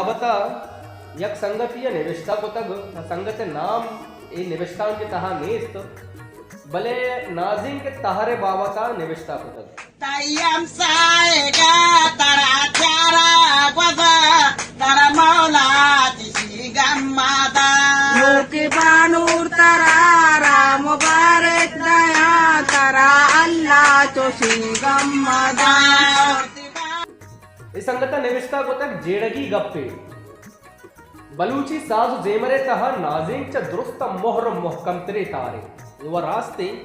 پدا یک سنگتے ءَ نبشتہ کتگ، سنگت ءِ نام اے نبشتانک ءِ تہا نیست، بلے نازینک ءِ تہر ءِ بابت ءَ نبشتہ کتگ۔ تئی ہمسائگا ترا چارا گوزا، ترا مولا چشیں گم مدا۔ لوک بانور ترا را مبارک دیاں، ترا اللہ چشیں گم مدا۔ اے سنگت ءَ نبشتہ کتگ جیڑگی گپے۔ بلوچی ساز و زیمر ءِ تہا نازینک چہ درست ءَ مہر و مہکم تریں تارے۔ اے و راستے۔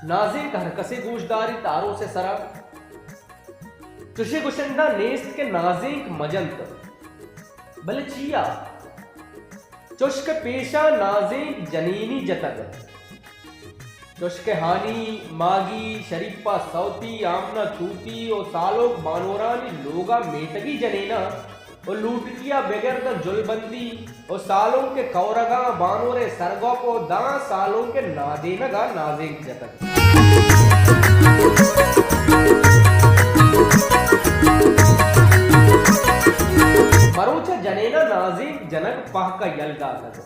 نازینک ہر کسے گوش داریت آروس ءِ سرا۔ چشیں گشندہ نیست کہ نازینک مجنت۔ بلے چیا؟ چش کہ پیشا نازینک جنینی جتگ۔ چش کہ ہانی، ماگی، شریفہ سوتی، آمنہ چوتی و سالونک بانورانی لوگا میتگی جنیناں و لوٹکیا بگر داں جلبندی و سالونک کورگاں بانورے سرگپ و داں سالونک نادینگا نازینک جتگ۔ مروچ جنینا نازینک جنگ پہکا یل داتگ۔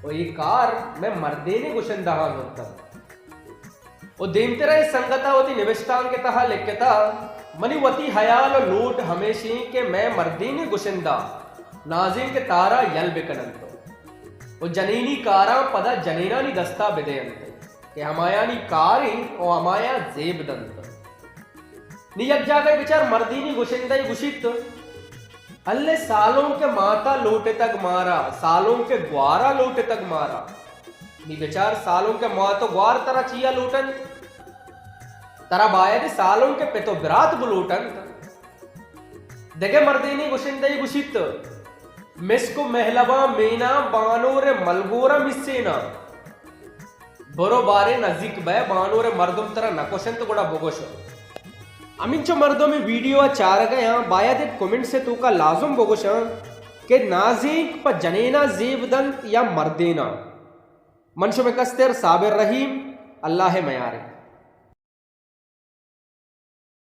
و اے کار مئے مردینیں گشندہاں زرتگ۔ و دیمترا اے سنگتا وتی نبشتانک ءِ تہا لکھتا، منی وتی ہیال و لوٹ ہمیش انت کہ مئے مردینیں گشندہ نازینک ءِ تارا یل بکننت و جنینی کاراں پدا جنینانی دستا بدینت کہ ہمایانی کار انت و ہمایاں زیب دنت۔ نی یک جاگہے بچار مردینی گشندہے گوشیت، الے سالونک ماتا لوٹتگ مارا، سالونک گوارا لوٹتگ مارا۔ نی بچار سالونک مات و گوار ترا چیا لوٹنت؟ ترا باید سالونک پت و برات بلوٹنت۔ دگہ مردینی گشندہے گوشیت، مسک و مہلباں مینا بانور ملگورا مسینا۔ برو باریں نزیک بئے، بانور ءِ مردم ترا نہ کشنت گڑا بگوش۔ ہمینچو مردم اے ویڈیو ءَ چارگ ءَ آں، باید اِنت کمنٹس ءِ توکا لازم بگوش آں کہ نازینک پہ جنیناں زیب دنت یا مردیناں۔ من شمئے کستر صابر رحیم، اللہ ءِ میارے۔